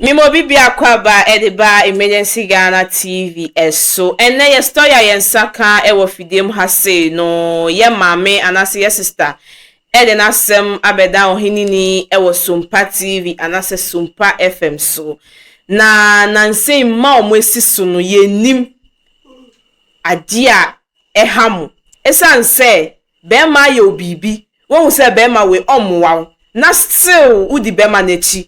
Mema obi biako aba de ba Emergency Ghana TV so. Ɛnnɛ yɛ story a yɛn nsa ka wɔ fidie mu ha sei no, yɛ maame anaasɛ yɛ sister de n'asɛm abɛda ɔheneni wɔ Sompa TV anaasɛ Sompa FM so. Na nansa yi mma a wɔasi so no yɛnnim adeɛ a ɛha mo. Ɛsiane sɛ bɛrima ayɛ wo biribi, woahu sɛ bɛrima wei ɔmmoa wo, na still wodi bɛrima no akyi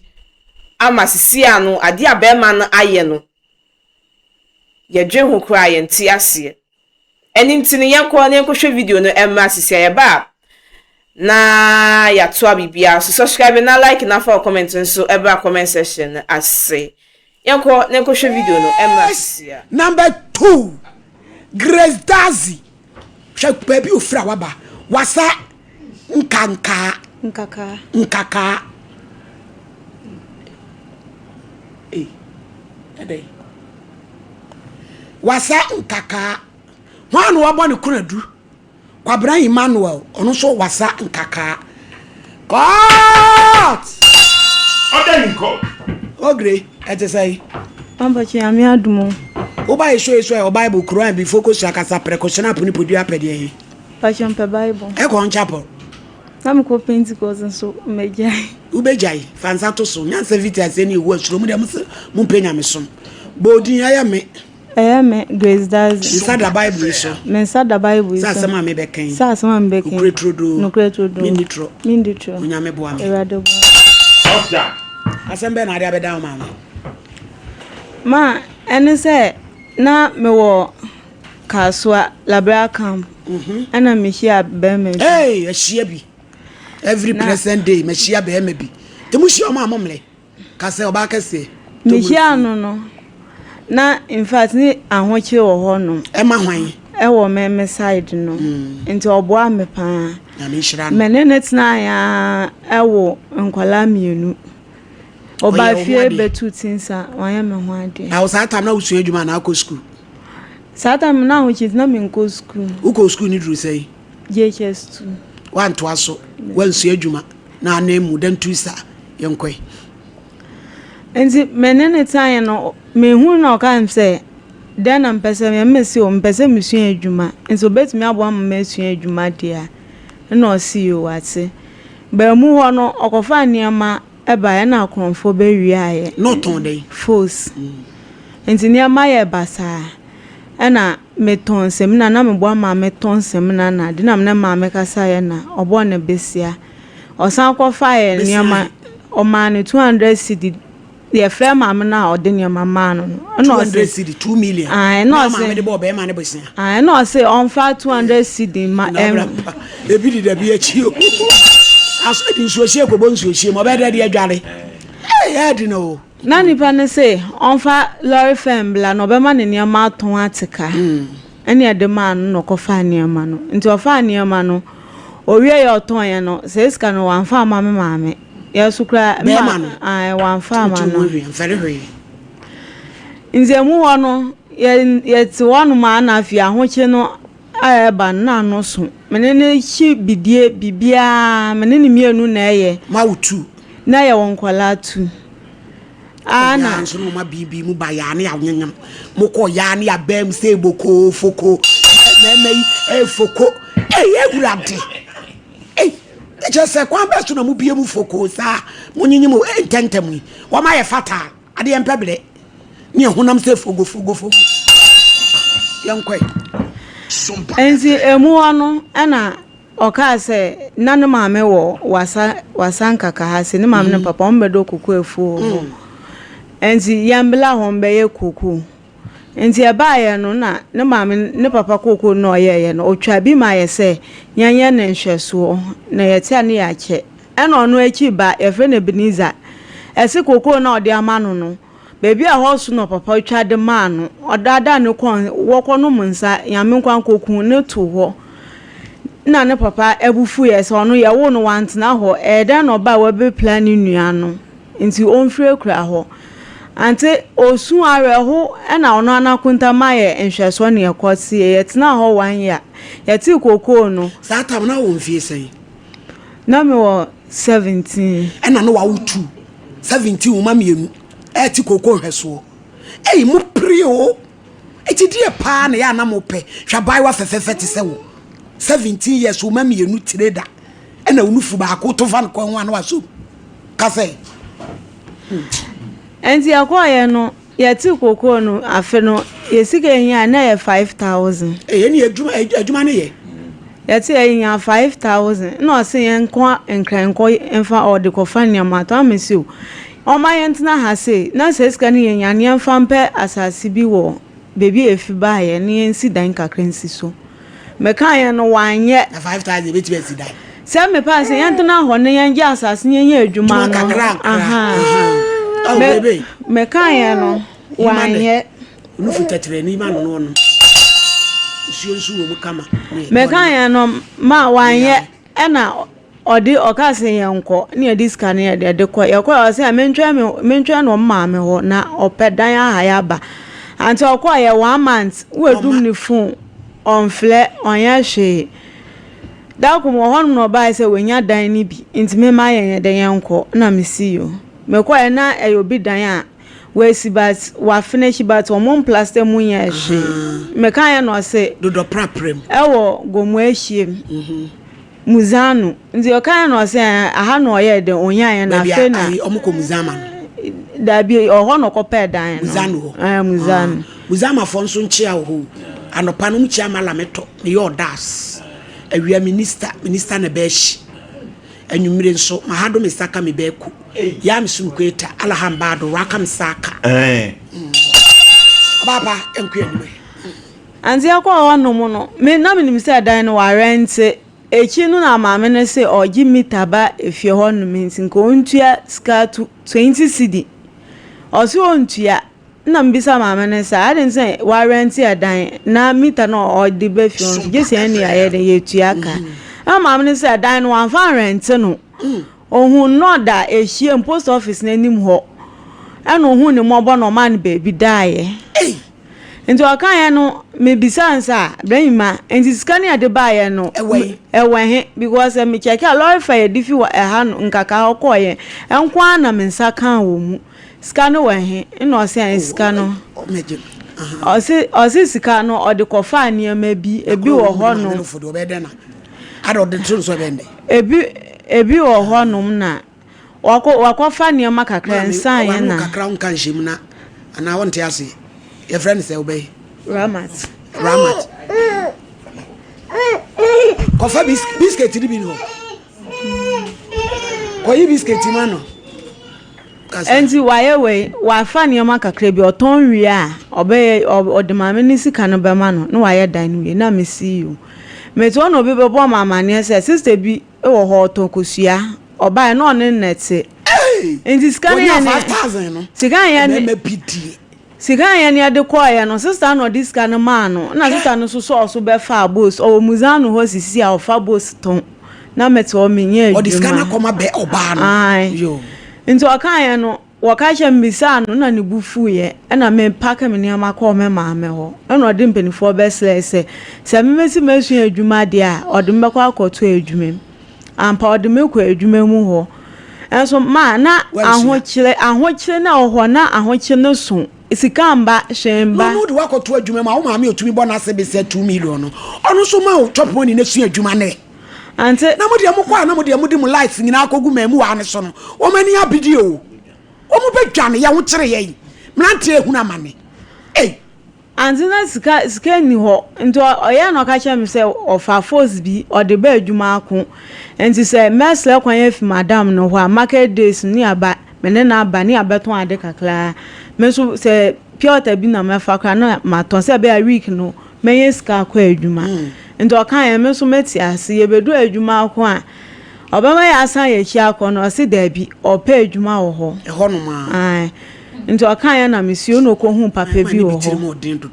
ama sisi ano adeɛ a bɛrima no ayɛ no, yɛdwen ho koraa yɛnte aseɛ. Ɛno nti no yɛnkɔ na yɛnkɔhwɛ video no mmra sisi a yɛba a na yɛatoa biribiara so. Subscribe na like na fa wo comment nso ɛbra comment section no ase. Yɛnkɔ na yɛnkɔhwɛ video no mmra sisi a. Number 2, Grace Dadzie. Hwɛ baabi ofiri a waba. Wasa nkankaa. Nkakaa. Nkakaa. Ei, ɛdɛn? Wasa nkakaa. Hwan na wabɔ ne konadu? Kwabena Emmanuel, ɔno nso wasa nkakaa. Court! Order in court. Ogre, ɛte sɛn? Mampɔkye Nyame adom o. Woba yɛ show yi so a ɛwɔ Bible, Quran bi, focus akasa prɛko, hyɛn apo ne podua apɛdeɛ he. Pakyɛ mpɛ Bible. Ɛkɔ chapel. Na mekɔ Pentecost nso mɛgyae. Wobɛgyae, fa nsa to so. Nyansa fiti aseɛ ne ɛwu asuro mu deɛ mo se mompɛ nyamesom. Bɔ odin ɛyɛ me. Ɛyɛ me Grace Dadzie. Nsa da Bible yi so. Me nsa da Bible yi so. Sɛ asɛm a mebɛka yi. Sɛ asɛm a mebɛka yi. Nokorɛ turodoo. Nokorɛ turodoo. Menni torɔ. Menni torɔ. Onyame boa me. Awurade boa me. Order. Asɛm bɛn na ade abɛda wo maame? Ma ɛne sɛ na mewɔ Kasoa Labra camp. Ɛna mehyia bɛrima bi. Hey, ahyia bi. Every present day mahyia bɛrima bi. Nti mo hyia ɔmo a mo mmerɛ. Ka sɛ ɔbaa kɛseɛ. Mehyia no no na in fact ne ahokyere wɔ hɔ nom. Ɛma hwan? Ɛwɔ me me side no. Nti ɔboa me paa. Nyame nhyira no. Me ne ne tenaeɛ ɛwɔ nkwadaa mmienu. Ɔbaa fie bɛtu ti nsa wanyɛ me ho adeɛ. Na wo saa time na wosua adwuma anaa akɔ school? Saa time na ahokyere nti na menkɔ school. Wokɔ school ne duru sɛn? JHS 2. Wantoa so, wansua adwuma na anan mu dan tu sa yɛnkɔe. Nti me ne ne tenaeɛ no mehu na ɔka m sɛ dɛn na mpɛ sɛ meyɛ mesi o mpɛ sɛ mesua adwuma nti obetumi aboa ma masua adwuma deɛ a ɛna ɔsi yi wate. Baamu hɔ no ɔkɔfa nneɛma ɛbaeɛ ɛna akorɔmfoɔ bɛwiaeɛ. Na ɔtɔn dɛn? Fos. Nti nneɛma yɛ basaa ɛna metɔn samina na meboa maame tɔn samina na ade na me ne maame kasaeɛ na ɔbɔɔ ne besia. Ɔsan kɔfaeɛ nneɛma ɔmaa no 200 cedi yɛfrɛ maame no a ɔde nneɛma maa no no. Ɛna 200 cedi 2 million. Ɛna ɔse maame de bɔɔ bɛrima ne besia. Ɛna ɔse ɔmfa 200 cedi ma ɛm. Ebi di dabi akyi o. Aso de nsuo hyɛ kɔbɔ nsuo hyɛ mu ɔbɛyɛ dɛ de adware. Ɛyɛ adi no o. Na nipa no se ɔmfa lorry fare mbla na ɔbɛma ne nneɛma atɔn ate ka. Ɛne ɛde maa no na ɔkɔfaa nneɛma no. Nti ɔfaa nneɛma no owie yɛ ɔtɔn yɛ no sɛ sika no wamfa ama me maame. Yɛ so koraa bɛrima no. Wamfa ama no. Mfɛre hwee. Nti emu hɔ no yɛte hɔnom a na afei ahokye no a ɛba no na ano so. Me ne ne hye bidie biribiara me ne ne mmienu na ɛyɛ. Ma wo tu. Na yɛwɔ nkwadaa tu. Ana nso no ma bibi mu ba ya ne anyenyam. Mo kɔ ya ne abam sɛ boko foko. Mɛmɛ yi e foko. E ewurade. E kyerɛ sɛ kwan bɛ so na mo bie mu foko saa mo nyenyem e ntɛntɛm yi. Wɔma yɛ fatal. Adeɛ mpɛ blɛ. Ne ɛhonam sɛ fogo fogo fogo. Yɛnkɔe. Nti emu hɔ no ɛna ɔkaa sɛ na ne maame wɔ wasa wasa nkaka ha se ne maame ne papa wɔn bɛdɔ koko afuo wɔ hɔ. Nti yɛn bla hɔ mbɛyɛ koko. Nti ɛbaayɛ no na ne maame ne papa koko na ɔyɛɛyɛ no otwa bi ma yɛ sɛ yɛnyɛ ne nhwɛsoɔ na yɛte a ne yɛakyɛ. Ɛna ɔno akyi ba yɛfrɛ no Ebenezer. Ɛse koko na ɔde ama no no baabi a hɔ so na papa twa de maa no ɔdaadaa ne kɔn wɔkɔ nom nsa nyame nkwa nkoku ne to hɔ. Na ne papa abufu yɛ sɛ ɔno yɛwo no wantena hɔ ɛyɛ dɛn na ɔbaa wabɛpla ne nua no nti ɔmfiri akura hɔ. Ante osu awerɛho ɛna ɔno anakonta ma yɛ nhwɛsoɔ ne yɛkɔ teɛ yɛtena hɔ one year yɛte kokoo no. Saa tam na wɔ mfie sɛn? Na mewɔ 17. Ɛna no wawo 2 17 wo ma mmienu. Ɛte koko nhwɛsoɔ. Ei mo pere o. Eti deɛ paa na yɛ a na mo pɛ. Hwɛ abaayewa fɛfɛɛfɛ te sɛ wo. 17 years wo ma mmienu tire da. Ɛna wo nufu baako to fa no kɔn ho a na wasɔ mu. Ka sɛ. Hmm. Ɛnti yɛkɔɔyɛ no yɛte kokoo no afe no yɛ sika yɛnya na ɛyɛ 5000. Ɛyɛ ne adwuma adwuma no yɛ. Yɛte yɛnya 5000 na ɔse yɛnkɔ Nkran nkɔ mfa ɔde kɔfa nneɛma atɔ ama mese o ɔma yɛntena ha sei na saa sika no yɛnya no yɛmfa mpɛ asase bi wɔ baabi a yɛfi baeɛ na yɛnsi dan kakra nsi so. Mekaeɛ no wanyɛ. Na 5000 yɛbɛtumi asi dan? Sɛ mepaa sɛ yɛntena hɔ na yɛngye asase na yɛnyɛ adwuma no. Kakra nkra. Me, mekaeɛ no wanyɛ. Nufu tɛtrɛ ni ma no no ɔnom. Nsuo nso wɔ mu kama. Mekaeɛ no ma wanyɛ. Ɛna ɔde ɔkaa sɛ yɛnkɔ ne yɛde sika no yɛde ɛde kɔ yɛkɔ ɔsɛ mentwɛn me mentwɛn no maame hɔ na ɔpɛ dan aha yɛ aba ante ɔkɔ yɛ one month wadum ne phone ɔnflɛ ɔnyɛ hwee da ko wɔ hɔnom na ɔbaeɛ sɛ wanya dan no bi nti mema yɛn yɛde yɛnkɔ na mesi yo mekɔɛ na ɛyɛ obi dan a Wasi but wa finish but ɔmo mplaster mu nyɛɛ hwee. Me ka yɛ na ɔse. Dodɔ prapra mu. Ɛwɔ Gomu ahiem. Muzano. Nti ɔka yɛ na ɔse ɛɛ aha na ɔyɛɛ dɛn onyaeɛ na afei na. Baabi a ɔmo kɔ Muzama no. Dabi ɔhɔ na ɔkɔ pɛɛ dan no. Muzano hɔ. Ɛɛ Muzano. Muzama foɔ nso nkyea wɔ hɔ o. Anɔpa no ɔmo kyia Mallam tɔ. Meyɛ ɔdas. Awia minista minista na bɛɛhye. Anwummere nso, mahado me saka me bɛku. Ya me sum kweta, ala ha mbado, raka me saka. Ɔbaapa, ɛnkɔ anim ɛ. Ante yɛkɔɔ hɔ nom no, me na menim sɛ dan no wɔarɛnte. Akyi no na maame no se ɔgye mita ba efie hɔ nom nti nka ɔntua sika 20 cedi. Ɔse ɔntua. Nna mibisa maame no sɛ, adɛn ntsi na ɔarɛntse dan na meter no a ɔdze ba fie hɔ no gye sɛ hɛn yɛayɛ dɛn yetua ka? Nna maame no sɛ dan no ɔammfa annrɛntse no. Ohun no ɔda ehyiam post office n'enyim hɔ na ohun no mbɔbɔ na ɔmaa no beebi daeɛ. Ntsi ɔkaeɛ no mebisaa no sɛ ah Brɛnyima ntsi sika no yɛde baeɛ no ɛwɔ he? Because sɛ me check a lɔre fare yɛde fi ɛha no Nkaka hɔ kɔeɛ nko ara na me nsa kaa wɔ mu. Sika no wɔ he? Nna ɔse ɛn sika no. Ɔse ɔse sika no ɔde kɔfaa nneɛma bi, ebi wɔ hɔ nom. Ebi ebi wɔ hɔ nom na wakɔ wakɔfa nneɛma kakra nsan yɛ na. Kakra nka nhyɛ mu na anaa wɔnte ase. Yɛfrɛ no sɛ wobɛyɛ. Ramat. Ramat. Kɔfa biscuit no bi ni hɔ. Kɔyi biscuit ma no. Enti wayɛ wei, wafa nneɛma kakra bi, ɔtɔn wie a, ɔbɛyɛ, ɔde maame no sika no bɛma no na wayɛ dan no wie. Na mesi yi o. Mete hɔ na obi bɛbɔ me amanneɛ sɛ sister bi wɔ hɔ ɔtɔn kosua. Ɔbaeɛ na ɔne no na ɛte. Enti sika no yɛ ne, sika no yɛ ne, Sika a yɛn yɛde kɔeɛ no, sista no na ɔde sika no maa no, ɛna sista no nso sɔɔ so bɛfaa bos. Ɔwɔ Muzano hɔ sisi a ɔfa bos tɔn. Na mete hɔ menyɛ adwuma. Ɔde sika no akɔma bɛ ɔbaa no. Ae. Yoo. Nti ɔkaeɛ no, wɔka kyerɛ me mebisaa no na ne bo fuiɛ. Ɛna me pake me nneɛma kɔɔ me maame hɔ. Ɛna ɔde mpanimfoɔ bɛsrɛɛ sɛ, sɛ me mɛsi masua adwuma deɛ a, ɔde me bɛkɔ akɔto adwuma mu. Ampa ɔde me kɔɔ adwuma mu hɔ. Nso ma na ahokyere ahokyere na ɛwɔ hɔ na ahokyere no so sika mba hwee mba. No no de wakɔto adwuma mu a wo maame otumi bɔ n'ase besɛ 2 million no ɔno nso ma wo chop money na sua adwuma nɛ. Ante. Na mo deɛ mo kɔ a na mo deɛ mo de mo life nyinaa akɔgu mmamuwaa no so no wɔn ani abidi o wɔn bɛ dwane yɛn ho kyere yɛn mmeranteɛ ehunu amane ei. Ante na sika sika nni hɔ nti ɔyɛɛ na ɔka kyerɛɛ me sɛ ɔfa force bi ɔde ba adwuma ako nti sɛ mɛsrɛ kwan afi madam no hɔ a market days no ne aba me ne no aba ne abɛtɔn ade kakra me nso sɛ pure water bi na mɛfa koraa na matɔn sɛ ɛbɛyɛ a week no mɛnya sika akɔ adwuma nti ɔkaeɛ me nso mɛte ase yɛbɛduru adwuma ako a ɔbɛma yɛasan yɛn akyi akɔ no ɔse daabi ɔpɛ adwuma wɔ hɔ ɛhɔ nom a ae Nti ɔkaeɛ na mesuo na ɔkɔhuu papa bi wɔ hɔ.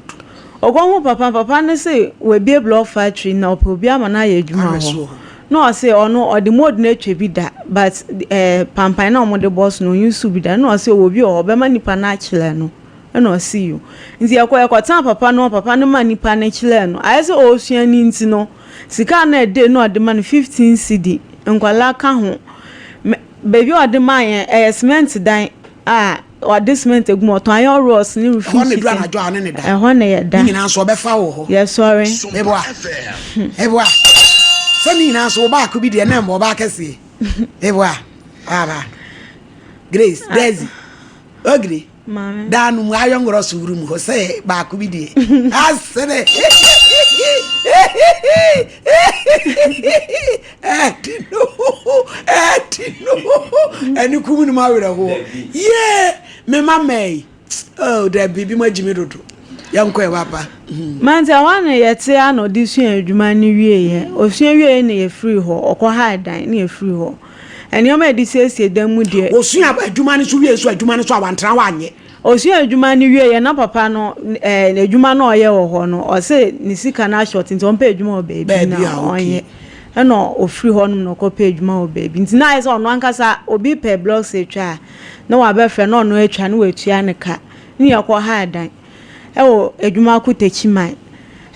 Ɔkɔhuu papa no, papa no se wabue block factory na ɔpɛ obi ama no ayɛ adwuma wɔ hɔ. Na ɔse ɔno ɔde mold no atwa bi da but eh, pampan na wɔde bɔ so no ɔnuse bi da. Na ɔse ɔwɔ bi wɔ hɔ ɔbɛma nipa no akyerɛ no. Ɛna ɔse yo. Nti yɛkɔ yɛkɔtenaa papa no hɔ, papa no maa nipa no kyerɛɛ no. Ayɛ sɛ ɔresua no nti no, sika a na ɛda mu na ɔde ma no 15 cedi, nkwadaa ka ho. Baabi a ɔde maa yɛn, ɛyɛ cement dan. A. Ɔde cement egu mu, ɔtɔn iron rods ne roofing Ɛhɔ na sheet. edu anadwo a ɔne ne da. Ɛhɔ na yɛda. Ne nyinaa nso ɔbɛfa wɔ hɔ. Yɛsɔre. Eboa. Eboa. Sɛ ne nyinaa nso ɔbaako bi deɛ na mbɔ ɔbaa kɛseɛ. Eboa. Aba. Grace, Ah. Desi. Ogiri. Maame. Daa no mu iron rods wuru mu hɔ sɛ baako bi deɛ. Asere. Ɛdi no. Ɛdi no. Ɛne kum no mu awerɛhoɔ. Yee! Me ma mɛyi. Oh, dabi bi mo agyi me dodo. Yɛnkɔ ɛ papa. Mante ɛhɔ na yɛte a na ɔde sua adwuma no wieeɛ. Ɔsua wieeɛ na yɛfirii hɔ. Ɔkɔ hae dan na yɛfirii hɔ. Nneɛma a yɛde siesie dan mu deɛ. Ɔsua adwuma no nso wieeɛ nso adwuma no nso a wantena hɔ anyɛ. Ɔsua adwuma no wieeɛ na papa no ɛɛ adwuma no a ɔyɛ wɔ hɔ no ɔse ne sika no ahyɔte nti ɔmpɛ adwuma wɔ baabi na ɔnyɛ. Ɛna ɔfiri hɔnom na ɔkɔpɛ adwuma wɔ baabi. Nti na ayɛ sɛ ɔno ankasa obi pɛ blocks atwa a na wabɛfrɛ na ɔno atwa na watua ne ka. Ne yɛkɔ hae dan wɔ Adwumako Techiman.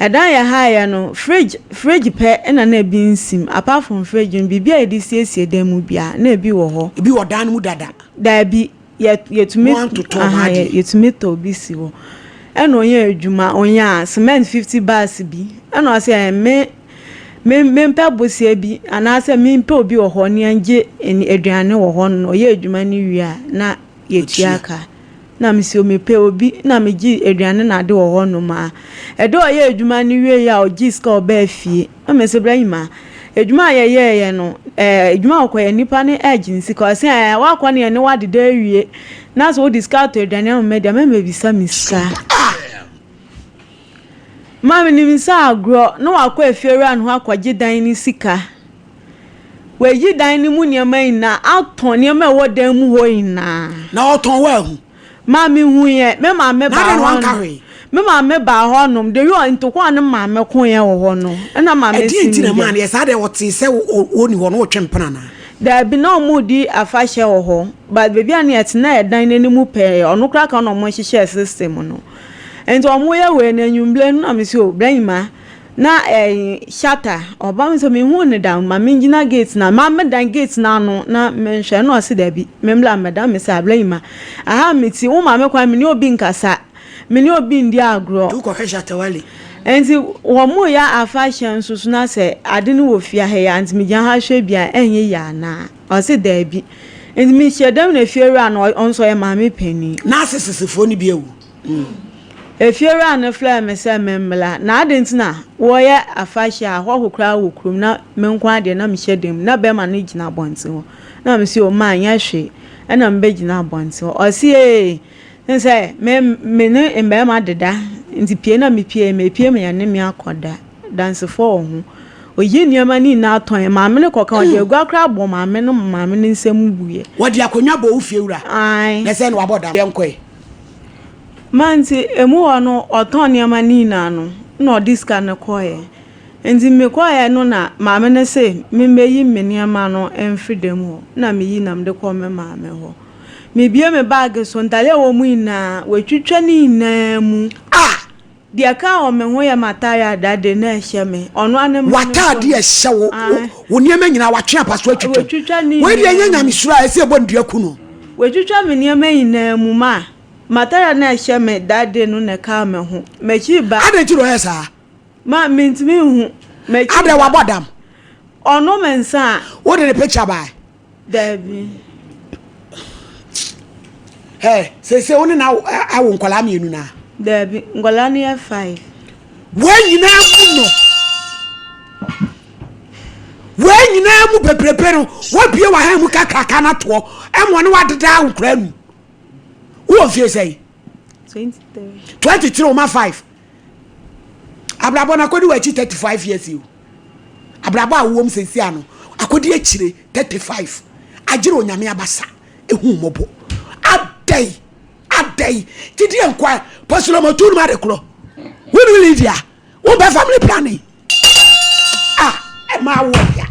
Ɛdan a yɛhaeɛ no, fridge fridge pɛ na na ebi nsim. Apart from fridge no, biribi a yɛde siesie dan mu biara, na ebi wɔ hɔ. Ebi wɔ dan no mu dada? Daabi, yɛ yɛtumi Moantotɔ mo aha adeɛ? yɛtumi tɔ bi si hɔ. Ɛna ɔyɛɛ adwuma, ɔnyaa cement 50 bags bi. Ɛna ɔse ɛɛ me me mempɛ bosea bi anaasɛ mempɛ obi wɔ hɔ na yɛngye aduane wɔ hɔ no. Ɔyɛ adwuma no wie a, na yɛtua ka. Na mese o mepɛ obi na megye aduane na ade wɔ hɔ nom a. Ɛda a ɔyɛɛ adwuma no wieeɛ a ɔgyee sika a ɔbaa fie. Na mese bra Nyima, adwuma a yɛyɛeɛ no, ɛɛ adwuma a ɔkɔyɛ nnipa no ɛregye ne sika. Ɔse ɛɛ woakɔ no yɛne wo adeda awie na sɛ wode sika atɔ aduane ama me deɛ mɛmɛbisa me sika. Ma menim sɛ agorɔ na wakɔ efiewura no hɔ akɔgye dan no sika. Wayi dan no mu nneɛma nyinaa, atɔn nneɛma a ɛwɔ dan mu hɔ nyinaa. Na ɔtɔn woahu? Ma mehuiɛ. Me maame Na baa adɛn na hɔ wanka no, hwee? me maame baa hɔnom. The way ntokwa a ne maame koeɛ wɔ hɔ no, ɛna maame Ɛdeɛn si nti na me ɛmaa yam. no yɛ saa? Dɛ ɔtee sɛ wɔnni hɔ no, wotwe mpena anaa? Daabi, na wɔredi afahyɛ wɔ hɔ. But baabi a na yɛte no, na ɛyɛ dan no anim pɛɛ. Ɔno koraa ka ho na wɔhyehyɛɛ system no. Nti wɔyɛ wei no, anwummerɛ no na mese o, Bra Nyima, Na ɛyi shatter ɔba me sɛ menhuu no da ma mengyina gate no ma medan gate no ano na menhwɛ na ɔse dabi memmra mmɛda me sɛ abla nyima aha meti wo maame kwan me ne obi nkasa me ne obi ndi agorɔ. Nti wokɔhwɛ Shatta Wale. Nti wɔn yɛ afahyɛ nso so na sɛ ade no wɔ fie ha yi a nti megyina ha hwɛ bi a ɛnyɛ yie anaa ɔse dabi nti mehyɛ dɛm na fie wura no ɔno nso ɔyɛ maame panin. Na asesesefoɔ no bi awu. Efiewura no frɛɛ me sɛ memmra, na adɛn nti na wɔreyɛ afahyɛ a ahɔho koraa wɔ kurom na me nko ara deɛ na mehyɛ dan mu, na bɛrima no gyina abɔnten hɔ. Na mese o ma nyɛ hwee, ɛna mebɛgyina abɔnten hɔ. Ɔse ee, ne sɛ me me ne mmarima deda, nti pie na mepie, mepie ma yɛne me akɔda. Dansefoɔ wɔ ho. Ɔyi nneɛma no nyinaa tɔn, maame no kɔka, ɔde agua koraa bɔ maame no ma maame no nsam buiɛ. Wɔde akonnwa bɔ wo fiewura? Ae. Na sɛn na wabɔ dam? Yɛnkɔ ɛ. Ma nti emu hɔ no ɔtɔn nneɛma no nyinaa no na ɔde sika no kɔeɛ. Nti mekɔeɛ no na maame no se memmɛyi me nneɛma no mfiri dɛm hɔ na meyi na mede kɔɔ me maame hɔ. Mebue me baage so ntadeɛ a ɛwɔ mu nyinaa watwitwa ne nyinaa mu. Ah! Deɛ ɛkaa wɔ me ho yɛ m'atadeɛ a dade na ɛhyɛ me. Ɔno ara ne mma no mpo no. W'atadeɛ a ɛhyɛ wo, Ae. wo nneɛma nyinaa watwe apa so atwitwa mu. Watwitwa ne Wei deɛ ɛnyɛ nyinaa mu. nyamesuro a ɛsɛ yɛbɔ no dua ku no. Watwitwa me nneɛma nyinaa mu ma m'atadeɛ a na ɛhyɛ me dade no na ɛkaa me ho. M'akyi ba. Adɛn nti na ɔyɛ saa? Ma mentumi nhu. M'akyi Adɛn ba. wabɔ dam? Ɔnom nsa a. Wode ne picture bae? Dabi. Hey, sese wo ne na awo nkwadaa mmienu na? Dabi, nkwadaa no yɛ five. Wei nyinaa mu no, wei nyinaa mu bebrebe no, wabie w'ahan mu kakraka no atoɔ, ɛma ɔne wadeda nkwadaa nu. Wowɔ mfie sɛn? 23. 23 woma 5. Abrabɔ no akɔdi w'akyi 35 years o. Abrabɔ a wowɔ mu seesei ano akɔdi akyire 35. Agyere Onyame abasa ehu mmɔbɔ. Adɛn? Adɛn? Gyidie nkwa pɔsilɔmɔtu no mu ade korɔ. Wone Lydia, wompɛ family planning. Ah, ɛma awoɔ ya.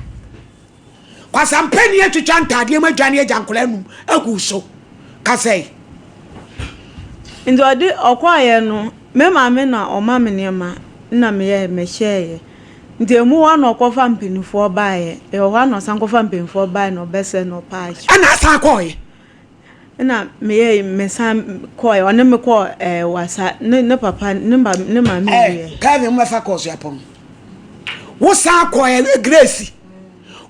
Kwasampani atwitwa ntaadeɛ mu adwane agya nkwadaa anum agu so. Kasɛe. Nti ɔde ɔkɔeɛ no, me maame na ɔma me nneɛma na meyɛɛ mehyɛeɛ. Nti emu hɔ na ɔkɔfa mpanimfoɔ baeɛ. Ɛwɔ hɔ a na ɔsan kɔfa mpanimfoɔ baeɛ na ɔbɛsɛe na ɔpaa akyire. Ɛna asan kɔeɛ. Ɛna meyɛe mesan kɔe ɔne me kɔɔ ɛɛ wasa ne ne papa ne ba ne maame Ɛ wuiɛ. Kelvin mo bɛfa kɔɔ so apɔn. Wo san kɔɔ ɛ Grace.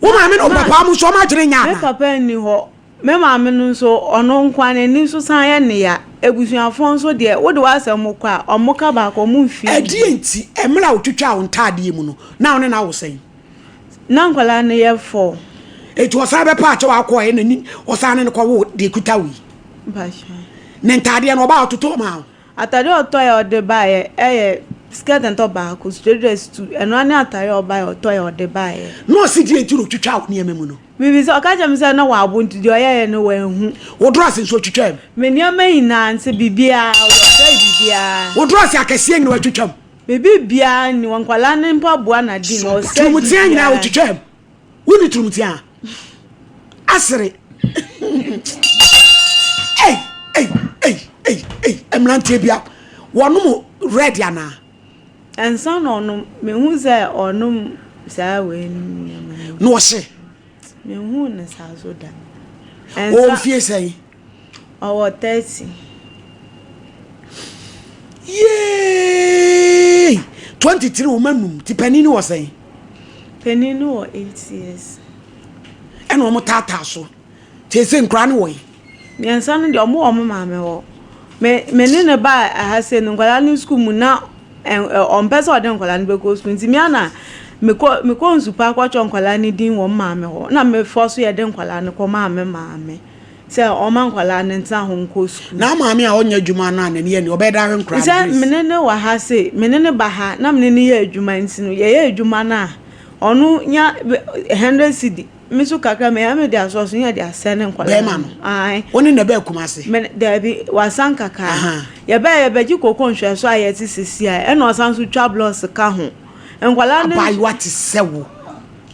Wo maame ne wo Ma papa mo nso ɔmo adwene nyɛ me anaa? papa nni hɔ me maame no nso ɔno nkoa n'ani nso san yɛ ne ya abusuafoɔ nso deɛ wode w'asɛm kɔ a ɔmo ka baako ɔmo mfie Ɛdeɛn bio. nti mmerɛ a wotwitwaa wo ntaadeɛ mu no na wo ne no awo sɛn? Na nkwadaa no yɛ four. Eti ɔsan bɛpa akyɛw akɔɛ na ni ɔsan ne no kɔ wo deɛ kuta wo yi. Mpakyɛw. Ne ntaadeɛ no ɔbaa ɔtotɔ maa wo. Ataadeɛ a ɔtɔeɛ a ɔde baeɛ ɛyɛ skirt ntɔ baako, straight dress tu, ɛno ara ne ataadeɛ a ɔbaeɛ a ɔtɔeɛ a ɔde baeɛ. Na ɔse deɛ nti na ɔtwitwaa wo nneɛma mu no. Mebisa, ɔka kyerɛɛ me sɛ na wabo nti deɛ ɔyɛeɛ no wanhu. Wo drɔs nso ɔtwitwaa mu. Me nneɛma nyinaa nti biribiara, ɔsɛe biribiara. Wo drɔs akɛseɛ nyinaa watwitwa mu. Biribiara nni hɔ, nkwadaa no mpaboa na di no, ɔsɛe Turumutea nyinaa biribiara. wotwitwaa mu. Wonni turumutea? Asere. Ei, ei, ei, ei, ei, mmeranteɛ bi a wɔnom red anaa? Nsa na ɔnom, mehu sɛ ɔnom saa wei no nneɛma no. Na ɔhye. Menhuu no saa so da. Ɔwɔ mfie sɛn? Ɔwɔ 30. Yay! 23 wɔn anum ti panin no wɔ sɛn? Panin no wɔ 8 years. Ɛna wɔn taataa so. Te sɛ nkura no wɔ yi. Mmiɛnsa no deɛ wɔn wɔ wɔn maame hɔ. Me me ne no baa ha sei no nkwadaa no sukuu mu na ɔmpɛ sɛ ɔde nkwadaa no bɛkɔ sukuu nti me ara na mekɔ mekɔ nsupa kɔtwerɛ nkwadaa no din wɔ me maame hɔ na mefa so yɛde nkwadaa no kɔmaa me maame sɛ ɔmma nkwadaa no ntena hɔ nkɔ sukuu. Na wo maame a ɔnyɛ adwuma no a n'ani yɛ nea ɔbɛyɛ de ahwɛ nkwadaa no Sɛ Grace? me ne no wɔ ha sei me ne no ba ha na me ne no yɛ adwuma nti no yɛyɛ adwuma no a ɔno nya 100 cedi Me nso kakra menya me de asɔ so ne yɛde asɛne nkwadaa Bɛrima no? Ae. Wo ne na ɛbɛɛ Kumasi? Me daabi, wasan kakra. Yɛbɛɛ yɛbɛgye koko nhwɛso a yɛte sisi a ɛna ɔsan so twa blɔs ka ho. Nkwadaa no Abaayewa te sɛ wo.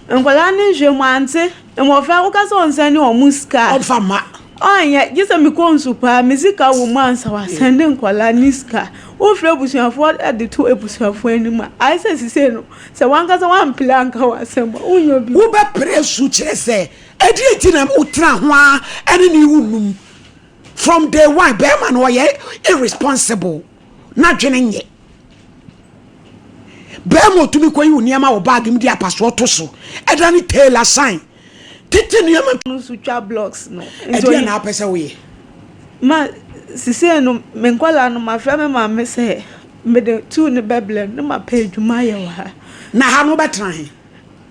Nkwadaa no nhwɛ mu ante. Mmɔfra woka sɛ ɔnsɛne wɔn sika a. Ɔmfa mma. Ɔnyɛ, gye sɛ mekɔ nsu paa, me sika wɔ mu ansa wasɛnde nkwadaa no sika. Wofrɛ abusuafoɔ de to abusuafoɔ anim a, ayɛ sɛ sisei no, sɛ w'ankasa woampere anka w'asɛm a, wonnya obi. Wobɛpere asu kyerɛ sɛ ɛdeɛn nti na wotena ho ara ne ne wo num from day one bɛrima no ɔyɛ irresponsible n'adwene nyɛ bɛrima otumi kɔyi wo nneɛma wɔ baage mu de apasoɔ to so ɛda ne tailor sign tete nneɛma. No nso twa blocks no. Ɛdeɛn na apɛ sɛ woyɛ? Ma sisei no me nkwadaa no mafrɛ me maame sɛ mede tuu no bɛbrɛ no na mapɛ adwuma ayɛ wɔ ha. Na ha no wobɛtena he?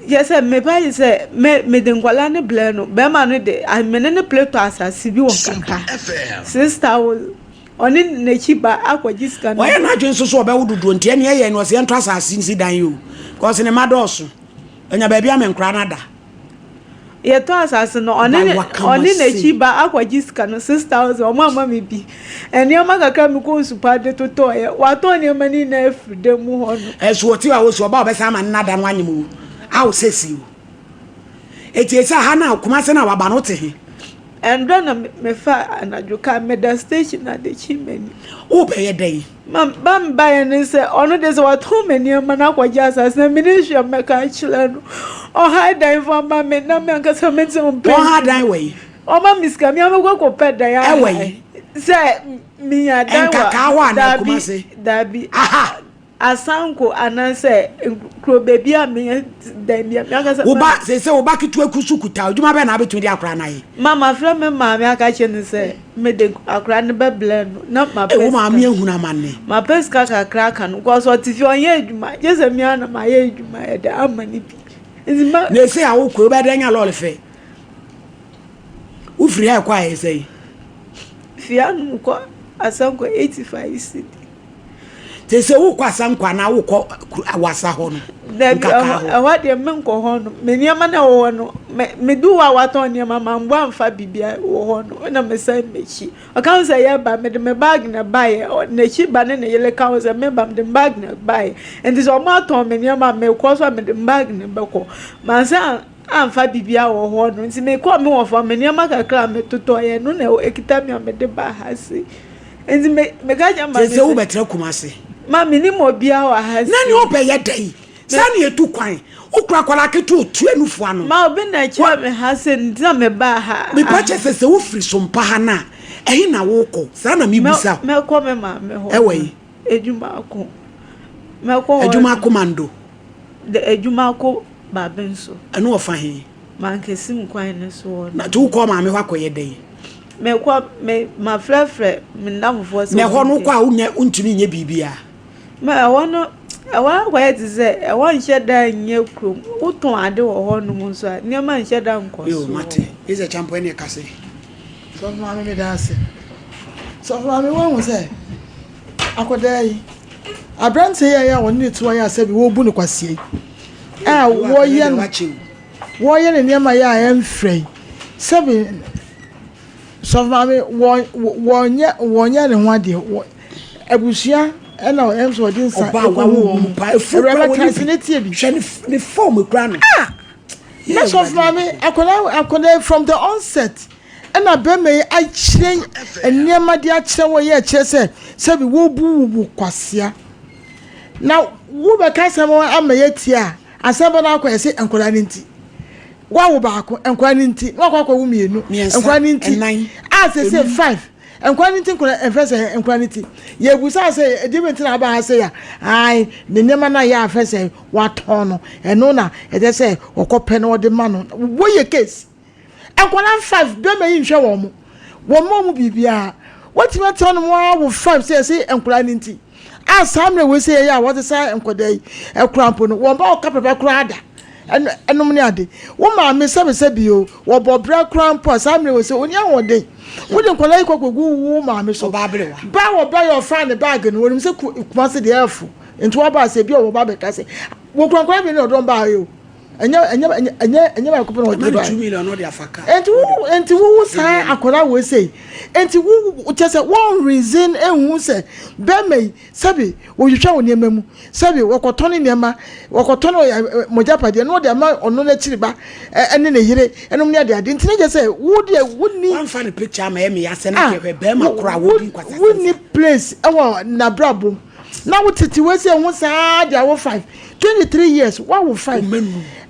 Yɛ sɛ mepa yi sɛ me mede nkwadaa no brɛ no bɛrima no de me ne no pere tɔ asase bi wɔ Nkaka 6,000 ɔne n'akyi ba akɔgye sika no. Wayɛ n'adwene nso so ɔbɛwo dodoɔ nti ɛne ɛyɛ no ɔsɛ yɛntɔ asase nsi dan yi o because ne mma dɔɔso ɔnya baabi ama nkwadaa no ada. Yɛtɔ asase no, ɔne ne ɔne n'akyi ba akɔgye sika no 6,000, ɔmo amma me bi. Nneɛma kakra a mekɔɔ Nsupa de totɔeɛ, watɔn nneɛma no nyinaa afiri dan mu hɔ no. Ɛso ɔte hɔ a ɔsi ɔba a ɔbɛsan ama ne nada no anyem o, ao sɛsi o. Eti esi ha na Kumase na waba no wote he? Ɛndra na mefa anadwo kaa, meda station ade kye m'ani. Wobɛyɛ dɛn? Ma ba me baeɛ ne sɛ ɔno deɛ sɛ watɔn me nneɛma no akɔgye asase na mene hwee a mɛka akyerɛ no. Ɔha dan fa ma me na me ankasa mete mpɛ. Ɔha dan wɔ yi? Ɔma me sika me amekɔ kɔpɛ dan aha. Ɛwɔ yi? Sɛ menya dan wɔ. Nkakaa hɔ anaa Kumase? Daabi. Aha. Asanko anaasɛ kuro baabi a meyɛ dan bi a me ankasa. Wo ba sese wo ba ketewa ku so kuta adwuma bɛn na abɛtumi de akora no ayɛ. Ma mafrɛ me maame aka kyerɛ no sɛ mede akora no bɛbrɛ no na mapɛ sika. Wo maame ahunu amanne. Mapɛ sika kakra aka no kɔsɛ ɔte fie ɔnyɛ adwuma gye sɛ me ara na mayɛ adwuma yɛde ama no bi. Nti ma. Na ese a wokɔ wobɛyɛ dɛn anya lɔɔre fɛ? Wofiri ha ɛkɔ a ɛyɛ sɛn? Fie anom kɔ Asanko 85 cedi. Te sɛ wokɔ Asanko anaa wokɔ Awasa hɔ no. Dabi, ɛhɔ deɛ menkɔ hɔ no. Me nneɛma na ɛwɔ hɔ no, medu hɔ a watɔn nneɛma mambɔ amfa biribiara wɔ hɔ no, ɛna mesan m'akyi. Ɔka ho sɛ yɛba, mede me bag na ɛbaeɛ. N'akyi ba ne ne yere ka ho sɛ meba, mede me bag na ɛbaeɛ. Nti sɛ wɔn atɔn me nneɛma a, mekɔ so a mede me bag na ɛbɛkɔ. Mansan amfa biribiara wɔ hɔ no, nti mekɔɔ me wɔfa me nneɛma kakra a metotɔeɛ no na ɛkita me a mede baa ha sei. Nti me meka kyerɛ maame sɛ. Sɛ wobɛtena Kumase. Ma menim obiara wɔ ha sei. Na nea ɔbɛyɛ dɛn? Saa na yɛtu kwan. Wokura akwadaa ketewa otua nufu ano. Ma obi na ɛkyerɛ me ha sei nti na mebaa ha. Mepa kyɛ sɛ sɛ wofiri Sompa ha no a, Ɛhe na wokɔ? Saa na mebisa wo. Mɛkɔ me maame hɔ. Ɛwɔ yi? Adwuma ko. Mɛkɔ hɔ. Adwuma ko mando. Adwuma ko baabi nso. Ɛno wɔ fa he? Mankesim kwan no so hɔ. Na nti wokɔ maame hɔ akɔyɛ dɛn? Mekɔ me mafrɛfrɛ me nnamfofoɔ sɛ. Na ɛhɔ no wokɔ a wonyɛ wontumi nyɛ biribiara. Ma ɛhɔ no ɛhɔ akɔyɛ te sɛ ɛhɔ nhyɛ da nyɛ kurom. Wotɔn ade wɔ hɔnom nso a nneɛma nhyɛ da nkɔ so. Yo mate. Isɛ Kyampo ɛne ɛka sɛ. Sɔfo maame meda ase. Sɔfo maame woahu sɛ akwadaa yi aberanteɛ yi a ɛyɛ a wɔne ne to ayɛ asɛ bi wɔrebu no kwasia yi a wɔyɛ no wɔyɛ ne nneɛma yɛ a ɛmfrɛ yi sɛbi sɔfo maame wɔnyɛ wɔnyɛ ne ho adeɛ wɔ abusua ɛna ɛm sɛ wɔde nsa ɛkɔ wɔn awuraba tena ne tie bi hwɛ ne fɔm kura no ah na sɔfo maame akwadaa akwadaa from the onset. Ɛna bɛrima yi akyerɛ nneɛma de akyerɛ wɔ yɛ kyerɛ sɛ sɛbi wobu wo bu kwasea na wobɛka asɛm ama yɛatie a asɛm bɛ no akɔ yɛse nkwadaa no nti wawo baako nkwadaa no nti na wakɔ akɔwo mmienu nkwadaa no nti a sɛ five nkwadaa no nti nkwadaa ɛfɛ sɛ nkwadaa no nti yɛbusa sɛ ɛdeɛ bɛ nti na aba ha sɛ yɛ ae ne nneɛma no a yɛ afɛ sɛ watɔn no ɛno na ɛsɛ sɛ ɔkɔpɛ na ɔde ma no wɔyɛ case. Nkwadaa five bɛrima yi nhwɛ wɔn mo wɔn mma wɔn biribiara wɔtumi atena no mu ara wɔ five sɛ yɛsɛ nkwadaa no nti a saa mmerɛ wei sɛ yɛyɛ a wɔde saa nkwadaa yi ɛkora mpo no wɔn ba ɔka papa koraa da ɛnom ne ade wo maame sɛbesɛbe o wɔbɔ brɛ koraa mpo a saa mmerɛ wei sɛ ɔni ahoɔden wode nkwadaa yi kɔkɔgu wo maame so ba wɔ ba yɛ ɔfaa ne baage no wɔnim sɛ Kumase deɛ ɛfo nti wɔba sɛ bi a wɔba bɛka sɛ wɔkura nkwadaa bi ne ɔdɔm baa yɛ o ɛnyɛ ɛnyɛ ɛnyɛ ɛnyɛ baako pɛ na ɔde ba nti wo nti wo saa akwadaa wo ese nti wo kyɛ sɛ wɔn reason ehu sɛ bɛrima yi sɛbi wɔhwehwɛ wɔn nneɛma mu sɛbi wɔkɔtɔ ne nneɛma wɔkɔtɔ ne mogya padeɛ na wɔde ama ɔno n'akyiri ba ɛne ne yere ɛnom ne ade ade nti ne kyɛ sɛ wo deɛ wo ni. wɔn fa ne picture ama ɛmi asɛ na kɛhwɛ bɛrima koro a wɔdi nkwasa wo ni place ɛwɔ n'abrabɔ mu. Na wo tete wei sɛ ho saa de awo 5 23 years wawo 5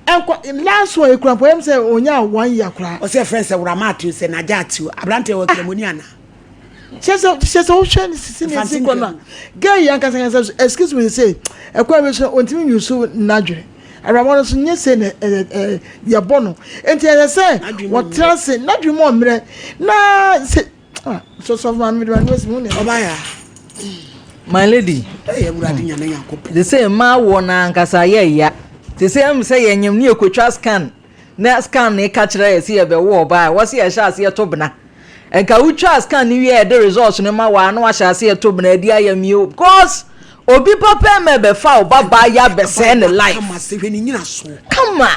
ɛnkɔ last one ekura mpo ɛm sɛ onya one year koraa. Ɔsɛ fɛn sɛ wura ati sɛ n'agya ati aberante wɔ kramoni ana. Kyɛ sɛ kyɛ sɛ wohwɛ ne sisi ne si kɔ no a girl yi ankasa ankasa excuse me say ɛkwan bi so ontumi nyi so n'adwene awurabɔ no so nye se na ɛɛ ɛɛ yɛbɔ no nti ɛsɛ sɛ wɔtena ase n'adwene mu ɔmmerɛ na sɛ. Ah, so so ma me do no si Oba ya. My lady. Hey, Awurade nyame Nyankopɔn. Te sɛ mmaa wɔ na ankasa yɛ ya. Te sɛ ɛm sɛ yɛnyem ne yɛkɔtwa scan na scan ne ka kyerɛ yɛ sɛ yɛbɛwo ɔbaa a wɔse yɛhyɛ aseɛ to bena. Nka wotwa scan ne wie a yɛde results no ma waa na wahyɛ aseɛ to bena adi ayɛ mio because obi papa mɛ bɛfa wo babaa yɛ abɛsɛe ne life. Kama sɛ hwɛ ne nyina so. Kama.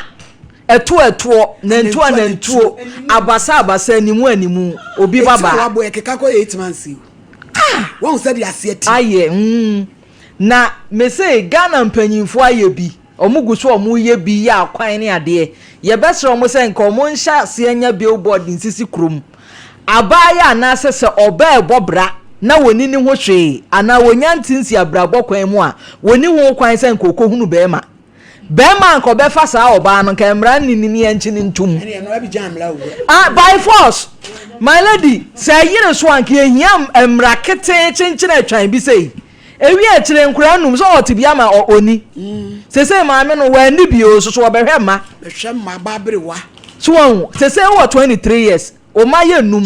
Ɛtoɔ ɛtoɔ, nantuo anantuo, abasa abasa, animu animu, obi ba baa. Eti a wabɔ ɛkeka kɔ 8 months yi. Ah! Wahu sɛ de aseɛ ti. Ayɛ mm. Na me se Ghana mpanyinfoɔ ayɛ bi, ɔmo gu so ɔmo yɛ bi yɛ akwan ne adeɛ. Yɛbɛsrɛ ɔmo sɛ nka ɔmo nhyɛ aseɛ nyɛ billboard nsisi kurom. Abaayewa anaasɛ sɛ ɔbaa ɛbɔ bra na wɔnni ne ho hwee anaa wɔnya ntinsi abrabɔ kwan mu a, wɔnni ho kwan sɛ nka ɔkɔhunu bɛɛma. Bɛɛma a nka ɔbɛfa saa ɔbaa no nka mmara nni ne ne yɛnkye no ntom. Ah, by force. My lady, sɛ ɛyere so a nka yɛhia mmara ketee kyenkyene atwan bi sei. Ewie akyire nkoraa num sɛ ɔte bi ama ɔni. Sesei maame no wanni bi o, soso ɔbɛhwɛ mma. Bɛhwɛ mma ba aberewa. So wahu, sesei wowɔ 23 years, wo mma yɛ num.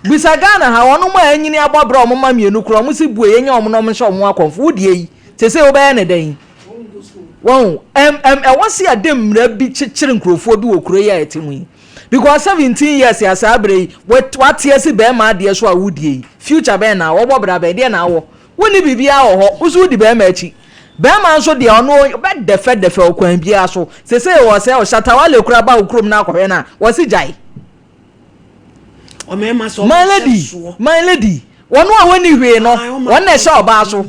Bisa Ghana ha, wɔnom a anyini abɔ bra wɔn mma mmienu koraa, wɔn se bue yɛnya wɔn na wɔn nhyɛ wɔn akɔmfo, wo deɛ yi, sesei wobɛyɛ no dɛn? Wɔn ɛm ɛm ɛwɔ se yɛde mmara bi kyekyere nkurɔfoɔ bi wɔ kuro yi a yɛte mu yi because 17 years a saa berɛ yi wate asi bɛrima adeɛ so a wodie yi future bɛn na wɔbɔ bra bɛn deɛ na awɔ wonni biribiara wɔ hɔ wo so wodi bɛrima akyi bɛrima nso deɛ ɔno bɛdɛfɛdɛfɛ ɔkwan biara so sese wɔ sɛ ɔshatawale kura ba wo kurom na akɔhwɛ no a wɔse gyae my lady my lady wɔn a wɔnni hwee no wɔn na ɛhyɛ ɔbaa so.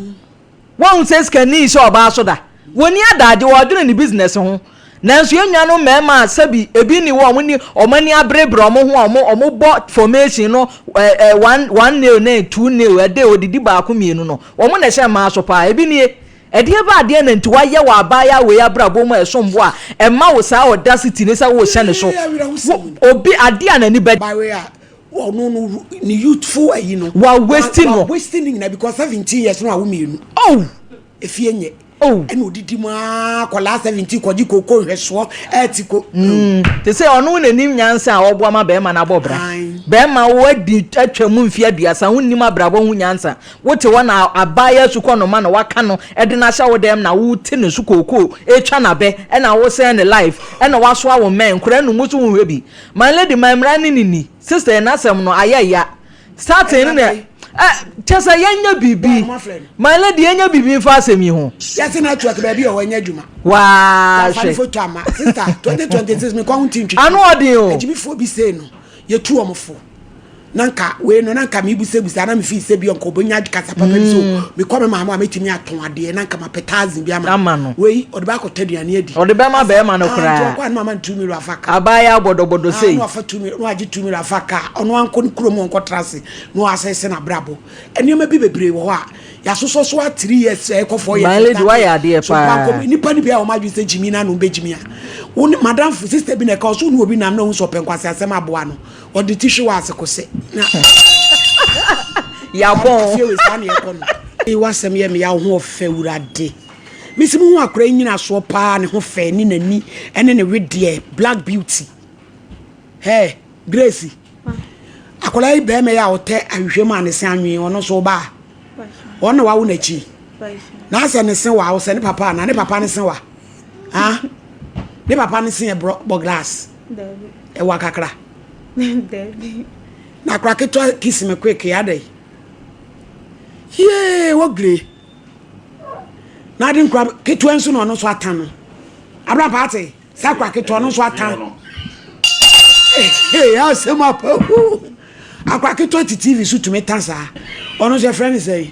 Woahu sɛ sikani nhyɛ ɔbaa so da? Wɔnni adagyew, wɔdwene ne business ho. Nanso yɛn nuanom mmarima a sɛbi ebi nni hɔ a wɔn wɔn ani aberebere wɔn ho a wɔn wɔbɔ formation no ɛ ɛ one one nail ne two nail ɛde odidi baako mmienu no, wɔn na ɛhyɛ mmaa so paa. Ebi nie. Ɛdeɛ ba adeɛ na nti woayɛ wɔ abaayewa wei abrabɔ mu a ɛsom bo a ɛma wo saa audacity ne sɛ worehyɛ ne so. Wo obi adeɛ a n'ani bɛ. By way a. Ɔno no ne youthful ayi no. Wa waste no. Wa waste ne nyinaa because 17 years no awo mienu. Oh. Efie nyɛ. Oh. Ɛna odidi mu aa kɔlaa 17 kɔgye koko nhwɛsoɔ ɛɛte ko. Mm. Te sɛ ɔno n'anim nyansa a ɔboa ma bɛrima no abɔ bra. Bɛrima wo adi atwa mu mfe aduasa wonnim abrabɔ ho nyansa. Wote hɔ na abaayewa sukɔnoma na waka no de no ahyɛ wo dɛm na wote ne so kookoo retwa n'abɛ ɛna wosɛn ne life ɛna wasoa wo mmɛn nkora num so wonhwɛ bi. My lady my mmara ne ne ni sister yi n'asɛm no ayɛ ya starting no na ɛ kyɛ sɛ yɛnyɛ biribi my lady yɛnyɛ biribi nfa asɛm yi ho. Yɛse network baabi a ɔwɔ nyɛ adwuma. Waa hwɛ. Foto ama sister 2026 mekɔ ho ti ntwitwi. Ano ɔden o. Agyimifoɔ bi sei no yɛtu wɔn fo. na nka wei no na nka mebusabusa na mefii sɛ bi nka ɔbɛnya kasa papa bi so mm. mekɔ me maame a mɛtumi atɔn adeɛ na nka mapɛ thousand bi ama no wei ɔde bɛakɔtɔ aduane adi ɔde bɛma bɛrima no ah, koraa ɔkɔ a ne mama no two million afa ka abaayɛ abɔdɔbɔdɔ ah, sei na wafa 2 million na wagye 2 million afa ka ɔno ankɔ ne kurom ɔnkɔ tra ase na wasɛsɛ n'abrabɔ nneɛma bi bebree wɔ hɔ a yɛasosɔ so a 3 years ɛkɔ 4 years My lady wayɛ adeɛ paa nipa no bi a wɔn adwene sɛ gyimi na ano bɛgyimi a wo ne madamfo sister bi na ɛka ɔso ne obi nam na ohun sɛ ɔpɛ nkwasi asɛm aboa no Ɔde ti hwe w'ase kose na. Yabɔn. Afie wei saa na yɛkɔ no. Ei w'asɛm yɛ me ya wo ho ɔfɛ wurade. Mesi mo hu akora yi nyinasoɔ paa ne ho fɛ ne n'ani ɛne ne wedeɛ black beauty. Hey Grace akwadaa yi bɛrima yi a ɔtɛ ahwehwɛ mu a ne se anwen ɔno nso ɔbaa ɔno na wawo n'akyi na asɛ ne se wa ɔsɛ ne papa ana ne papa ne se wa ah ne papa ne se yɛ bɔ glass. Ɛwa kakra. Na akora ketewa kiss me quick ya dɛ. Yee wogre. Na ade nkora ketewa nso na ɔno nso ata no. Abra paate sɛ akora ketewa ɔno nso ata. Ee asɛm apa hu. Akora ketewa te TV so tumi ta saa. Ɔno nso yɛfrɛ no sɛ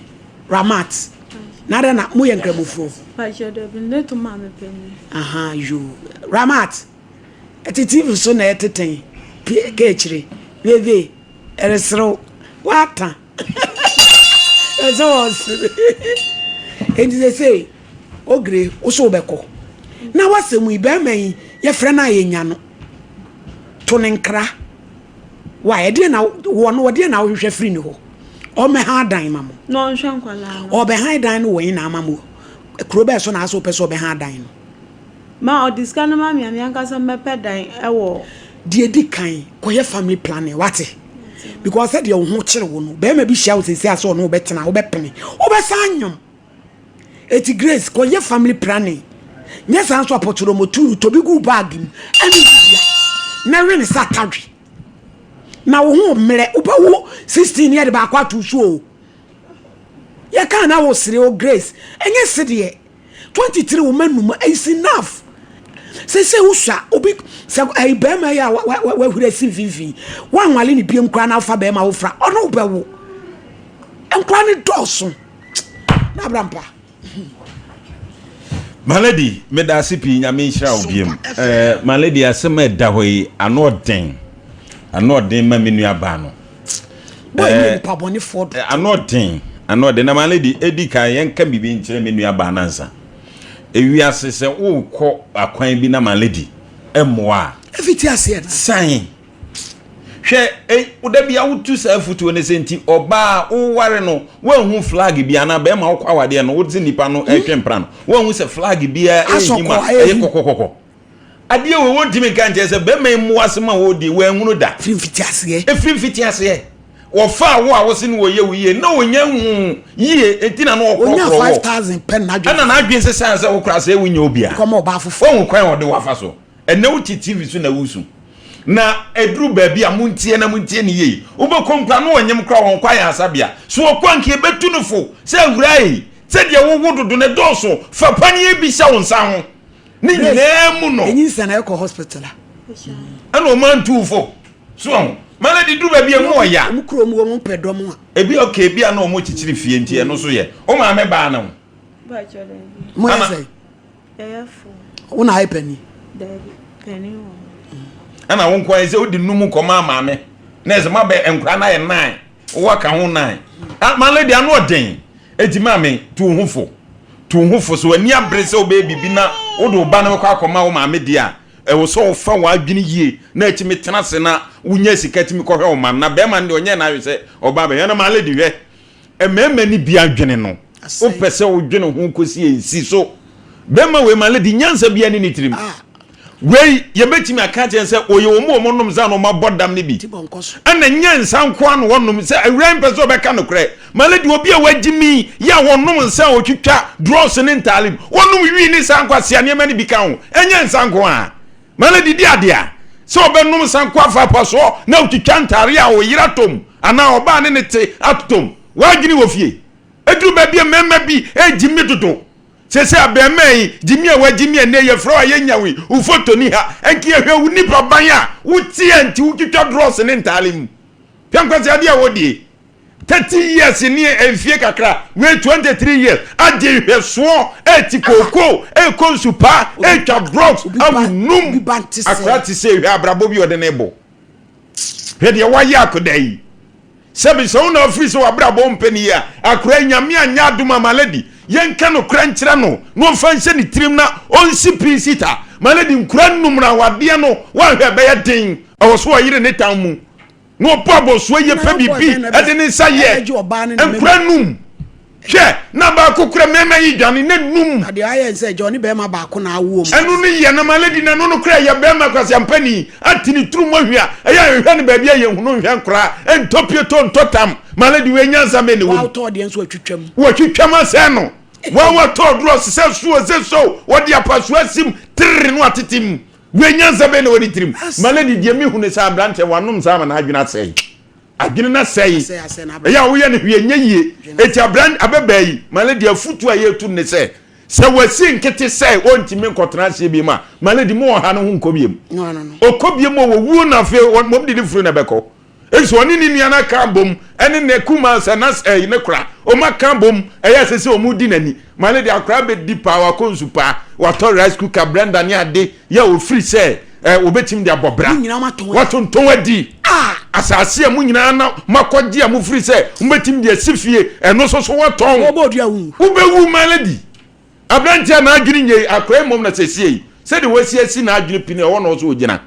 Ramat. Na adɛn na moyɛ nkramofoɔ? Aha yoo. Ramat. Ɛte TV so na ɛtetɛn pie ka akyire veve ɛreserew wata ɛsɛ ɔsere enti sɛ sɛ ogre wo so wobɛkɔ na wasɛm yi bɛrima yi yɛfrɛ no a yɛnya no to ne nkra wa ɛdeɛ na wɔ no ɔdeɛ na wohwehwɛ firi ne hɔ ɔmmɛha dan ma mo na ɔnhwɛ nkwadaa no ɔbɛha dan no wɔ yi na ama mo kuro bɛɛ so na asɛ wopɛ sɛ ɔbɛha dan no Ma ɔde sika no ma me a, me ankasa mɛpɛ dan wɔ. Deɛ ɛdi kan, kɔyɛ family planning, wate? Because sɛdeɛ wo ho kyere wo no, barima bi hyia wo seesei a sɛ ɔne wo bɛtena a, wobɛpene. Wobɛsan anyem. Eti Grace, kɔyɛ family planning. Nyɛ saa nso a, pɔtɔrɔmɔturu, tɔ bi gu wo bag mu, ɛne wo dua, na we ne sɛ atadwe. Na wo ho mmerɛ, wobɛwo 16 ne yɛde baako ato so o. Yɛkaa na wosere o, Grace, ɛnyɛ sedeɛ. 23 wo ma num is enough sese wosua obi sɛ ɛyi bɛrima yi a wahuri asi mfimfini wanwale ne biem koraa na afa bɛrima wofra ɔno wobɛwo nkora ne dɔɔso na abra mpa. My lady, meda ase pii nyame nhyira wo biem. Eh, my lady asɛm a ɛda hɔ yi ano ɔden. Ano ɔden ma me nua baa no. Boy ne nipa bɔnefoɔ do. Ano ɔden, ano ɔden. Na my lady, edi kan yɛnka biribi nkyerɛ me nua baa nansa. Ewiase sɛ wokɔ akwan bi na my lady mmoa a. Efiti aseɛ na. San. Hwɛ, e, da bi a wotu saa afutuo no sɛ nti ɔbaa woware no woanhu flag bi anaa bɛrima wokɔ awadeɛ no wode nipa no ɛtwe mpra no woanhu sɛ flag biara ɛhim a ɛyɛ kɔkɔkɔkɔ. Adeɛ wei wɔntumi nka nkyerɛ sɛ bɛrima yi mmoa asɛm a wɔredie wɔanhunu da. Ɛfiri mfitiaseɛ. Ɛfiri mfitiaseɛ. Wɔfaa wo a wose no wɔyɛ wo yie na ɔnya nhuu yie enti na na ɔkorɔkorɔ Ɔnya wɔ. 5000 pɛ na n'adwene Ɛna n'adwene sesaa sɛ wo koraa sɛ wonyɛ obi a. Kɔma ɔbaa foforɔ. Woahu kwan a ɔde wo afa so. Ɛnnɛ wote TV so na wosu. Na ɛduru baabi a montie na montie no yie. Wobɛkɔ mu koraa na ɔnyem koraa wɔnkɔ ayaresabea. So ɔkɔ a nka yɛbɛtu no fo sɛ awuraa ei, sɛdeɛ wowo dodo no ɛdɔɔso, fa paneɛ bi hyɛ wo nsa ho. Ne nyinaa mu no. Enyinsɛn na ɛkɔ hospital a. Ɛna ɔmo antu fo. So ɔho. Mana de duru baabi emu ɔya. Ɔmo kurom wɔ ɔmo pɛ dɔm a. Ebi ɔka ebi a na ɔmo kyekyere fie nti ɛno so yɛ. Wo maame baa ne ho. Mo yɛ sɛ. Wo na ayɛ panin. Ɛna wo nko ayɛ sɛ wode num kɔmaa maame. Na ɛsɛ mabɛ nkora no ayɛ nine. Wowɔ ka ho nine. Ah, my lady ano ɔden. Eti maame, tu wo ho fo. Tu wo ho fo. Sɛ w'ani abere sɛ wobɛyɛ biribi na wode wo ba no bɛkɔ akɔma wo maame deɛ a, Ɛwɔ sɛ wofa w'adwene yie na atumi tena ase na wonya sika tumi kɔhwɛ wo ma no. Na bɛrima no deɛ ɔnyɛ n'adwene sɛ ɔbaa bɛhwɛ no. My lady hwɛ, mmarima no bi adwene no, wopɛ sɛ wodwene ho kɔsi ɛnsi so. Bɛrima wei my lady nyansa biara ne ne tirim. Ah. Wei yɛbɛtumi aka akyerɛ sɛ ɔyɛ wɔn a wɔnom nsa na wɔabɔ dam no bi. Ɛna nyɛ nsa nko ara na wɔnom sɛ awura mpɛ sɛ ɔbɛka nokorɛ. My lady obi a wagye mi yɛ a wɔnom nsa a wɔtwitwa drɔs ne ntaale mu wɔnom wii ne saa nkwasea nneɛma no bi ka ho. Ɛnyɛ nsa nko ara. My lady di adeɛ a sɛ ɔbɛnom nsa nko afa apasoɔ na ɔtwitwa ntaare a ɔyere atɔ mu anaa ɔbaa ne ne te atotɔ mu. W'adwene wɔ fie. Ɛduru baabi a mmarima bi regye mi dodo. Sese abɛɛmaa yi, gyimi a wagyimi ɛnɛ yɛfrɛ wo a yɛnya wo yi, wo foto ni ha, ɛnka yɛhwɛ wo nipa ban a wote a nti wotwitwa drɔs ne ntaale mu. Hwɛ nkwaseadeɛ a wodie. 30 years ne mfie kakra, wei 23 years, agye nhwɛsoɔ, ɛti kooko, ɛkɔ nsupa, ɛtwa drugs, awo num. Akora te sɛ hwɛ abrabɔ bi ɔde ne bɔ. Hwɛ deɛ wayɛ akoda yi. Sɛbi sɛ wo na wofiri sɛ w'abrabɔ mpɛ ne yie a, akora yi Nyame anyɛ adom a Malady yɛnka nokorɛ nkyerɛ no na ɔmfa nhyɛ ne tirim na ɔnsi pi nsi ta. Malady nkura nnum na awadeɛ no woanhwɛ ɛbɛyɛ den. Ɛwɔ so ɔyere ne tan mu na ɔbɔ abɔsoɔ yie pɛ biribi de ne nsa yɛ. Nkura nnum. Hwɛ, na baako kura mmarima yi dwane, na num. Na deɛ ayɛ nsɛ gya ɔne barima baako na awo wɔn. Ɛno no yɛ, na malady na ɛno no kora yɛ barima kwaseampani, ate ne turu mu ahwi a, ɛyɛ a nhwɛ no baabi a yɛnhunu nhwɛ nkoraa, ntɔ pieto ntɔ tam, malady wei nyansa bɛn na ɛwɔ mu. Watɔ deɛ nso watwitwam. Watwitwam asɛe no, wɔn watɔ aduro ɔsesɛ so ɔsɛ so, wɔde apasoɔ asim tiriri no atete mu, wei nyansa bɛn na ɛwɔ ne tirim, malady deɛ mehunu sɛ aberanteɛ wanom saa ama n'adwene asɛe. Adwene no asɛe. Ɛyɛ a woyɛ no hwee nyɛ yie. Enti abran ababaa yi, my lady, afutuo a yɛretu no ne sɛ, sɛ wasi nkete sɛ ɔntumi nkɔtena aseɛ biom a, my lady, mo ɔha no ho nkɔ biom. Ɔkɔ biom a, wɔwuo no afei wɔn de ne funu na ɛbɛkɔ. Efisɛ ɔne ne nua no aka abom, ɛne ne kumaa sɛ na ɛyi ne kora, wɔn aka abom, ɛyɛ sɛ sɛ wɔn di n'ani. My lady, akora bɛdi paa, wakɔ nsu paa, watɔ rice cooker, blender ne ade, yɛ a ɔfiri sɛ ɛ wɔbɛtumi de abɔ bra. Watontɔn adi. Asase a mo nyinaa na moakɔgye a mofiri sɛ mobɛtumi de asi fie, ɛno nso so wɔtɔn. Wobɛwu my lady. Aberanteɛ a n'adwene nyɛ yi, akora mmom na sɛsie yi, sɛdeɛ wasi asi n'adwene pi no, ɛhɔ na ɔso ɔgyina.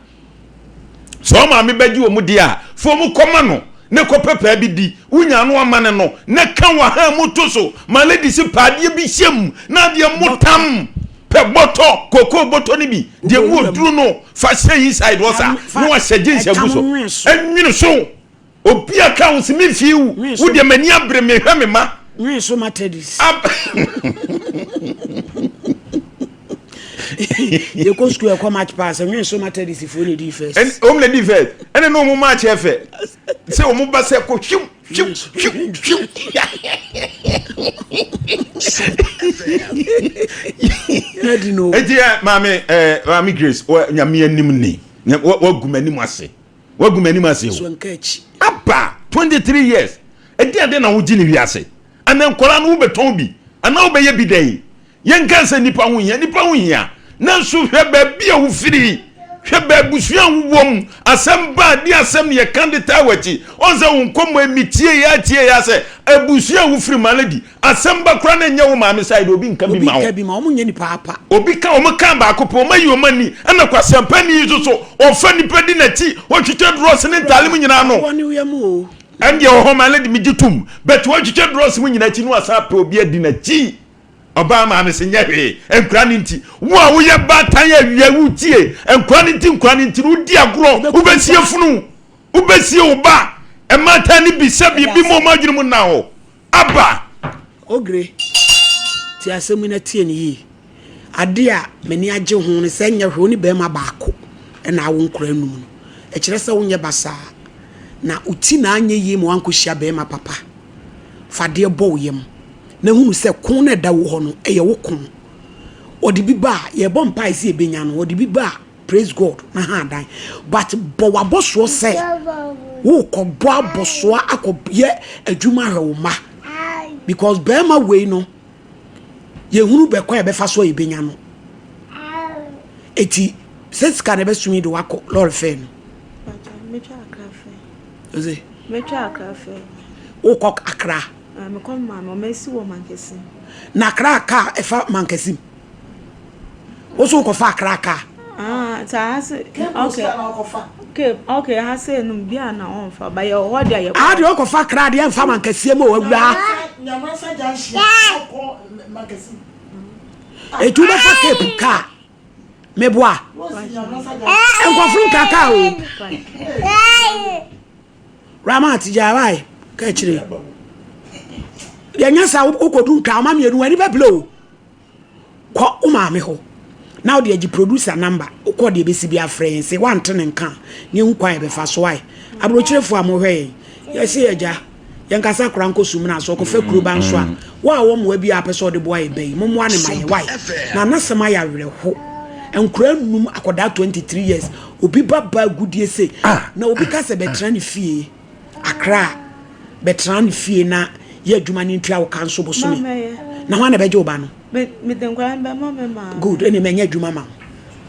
Sɛ ɔmaame bɛgye wɔn deɛ a, fa wɔn kɔma no ne kɔpɛ paa bi di. Wonya ano amane no, na ka w'ahan mu to so. My lady se pɛ adeɛ bi hyɛ mu, na adeɛ motam. Pɛ bɔtɔ, kokoo bɔtɔ no bi, deɛ mu oduru no, fa hyɛ inside hɔ saa, na wahyɛ jeans agu so. Ɛnwene so. Obi a ka wo se me fie wo, wo deɛ m'ani abere mehwɛ me ma. Nwene so Methodist. Yɛkɔ sukuu ɛkɔ match pass, nwene so Methodist foɔ na di first. Wɔn na di first, ɛne ne wɔn match ɛfɛ. Sɛ wɔn ba sɛ kɔ hwiw. Hwiw, hwiw, hwiw. Eti ɛ maame ɛ maame Grace wɔ nyame anim ni wagu m'anim ase wagu m'anim ase o aba 23 years ɛdi ade na wogye ne wiase ana nkɔla no wobɛtɔn bi ana wobɛyɛ bi dɛn Yɛnka sɛ nnipa ho hia, nnipa ho hia, nanso hwɛ baabi a wofiri, hwɛ b'abusua a wowɔ mu, asɛm ba a, di asɛm ne yɛka de taa w'akyi. Ɔn sɛ wo nkɔmmɔ yi metie yɛ atie yɛ sɛ abusua a wofiri ma lady, asɛm ba koraa na ɛnyɛ wo maame side, obi nka bi ma wo. Obi nka bi ma wɔn nyɛ nipa apa. Obi ka wɔn ka baako pɛ, wɔn ayi wɔn ani, ɛna kwasiampani yi nso so, ɔfa nipa di n'akyi, ɔtwitwa drɔs ne ntaale mu nyinaa no. Wɔn ne yam o. Ɛndeɛ wɔ hɔ ma lady megye tom, but wɔtwitwa drɔs mu nyinaa akyi no asan apɛ obi adi n'akyi. Ɔbaa maame se nyɛ hwee, nkura no nti. Wo a woyɛ baatan awia wotie, nkura no nti nkura no nti no wodi agorɔ, wobɛsie funu, wobɛsie wo ba. Mmaatan no bi sɛ biribi ma wɔn adwene mu nna hɔ. Aba! Ogre, tie asɛm yi na tie no yie. Adeɛ a m'ani agye ho ne sɛ ɛnyɛ hwee wo ne barima baako na awo nkwadaa num no. Ɛkyerɛ sɛ wonyɛ basaa. Na wo ti na anyɛ yie ma woankɔhyia barima papa. Fa adeɛ bɔ wo yam. na hunu sɛ ko no a ɛda wo hɔ no, ɛyɛ wo ko. Ɔde bi ba a, yɛbɔ mpae sɛ yɛbɛnya no, ɔde bi ba a, praise God, na ha adan. But bɔ w'abɔsoɔ sɛ wokɔbɔ abɔsoɔ akɔyɛ adwuma ahwɛ wo mma. Because bɛrima wei no, yɛhunu bɛkɔ a yɛbɛfa so a yɛbɛnya no. Eti sɛ sika na ɛbɛsumi de wakɔ lɔre fɛ no. Ɔse? Mɛtwa akra fɛ. Wokɔ akra? Ah, mekɔ me maame, ɔma esi wɔ Mankasim. Na Accra car ɛfa Mankasim. Wo so wokɔfa Accra car. Ah, saa ha se okay. Cape okay ha se no bi a na ɔnfa ba yɛ hɔ deɛ yɛ. Ah deɛ ɔkɔfa kra deɛ nfa mankasie mu awura. Etu bɛfa Cape kaa meboa nkɔforo nka kaa o. Ramat gya wae ka akyire. Deɛ nyɛ sa wokɔdu ntwa ɔma mmienu w'ani bɛbile o. Kɔ wo maame hɔ na wode agye producer number wokɔ deɛ ɛbɛsi bi afrɛ yɛn sɛ woante ne nka a na yɛhu kwan a yɛbɛfa so ae aburokyerefoɔ a mohwɛ yɛn yɛse agya yɛnkasa kora nkɔ sumina so ɔkɔfa kuro ba nso a wo a wɔ mmoa bi a apɛ sɛ ɔde boa yɛ bɛyi mommoa ne ma yɛ wae na anasɛm ayɛ awerɛho nkora num akɔdaa 23 years obi ba ba agudie se na obi ka sɛ bɛtena ne fie Accra bɛtena ne fie na yɛ adwuma ne ntua wo ka nso bosome. Na hwan na ɛbɛgye wo ba no? Me mede nkwadaa no bɛma me maame. Good, ɛne mɛnyɛ adwuma ma wo.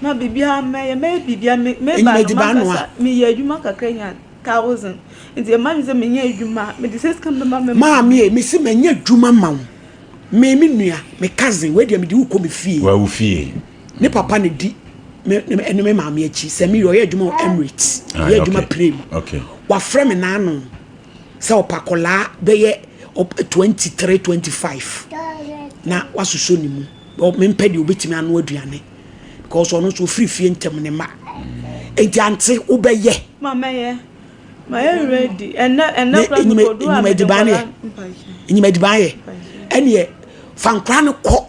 Ma biribiara mɛyɛ, mɛyɛ biribiara me me ba no mankasa meyɛ adwuma kakra nya thousand nti ɛma mi sɛ menyɛ adwuma mede sɛ sika bɛma me maame. Maame e, mesi mɛnyɛ adwuma ma wo. Me me nua, me cousin, wei deɛ mede wo kɔ me fie. Wa wo fie. Ne papa na di me ne me maame akyi sɛ meyɛ ɔyɛ adwuma wɔ Emirates ah, ɔyɛ adwuma pire mu wafrɛ me n'ano sɛ ɔpa akɔlaa bɛyɛ 23 25 na wasosɔ ne mu mempɛ deɛ obɛtumi ano aduane because ɔno nso ɔfiri fie ntɛm ne ma nti ante wobɛyɛ enyima ediban yɛ ɛneɛ fa nkora no kɔ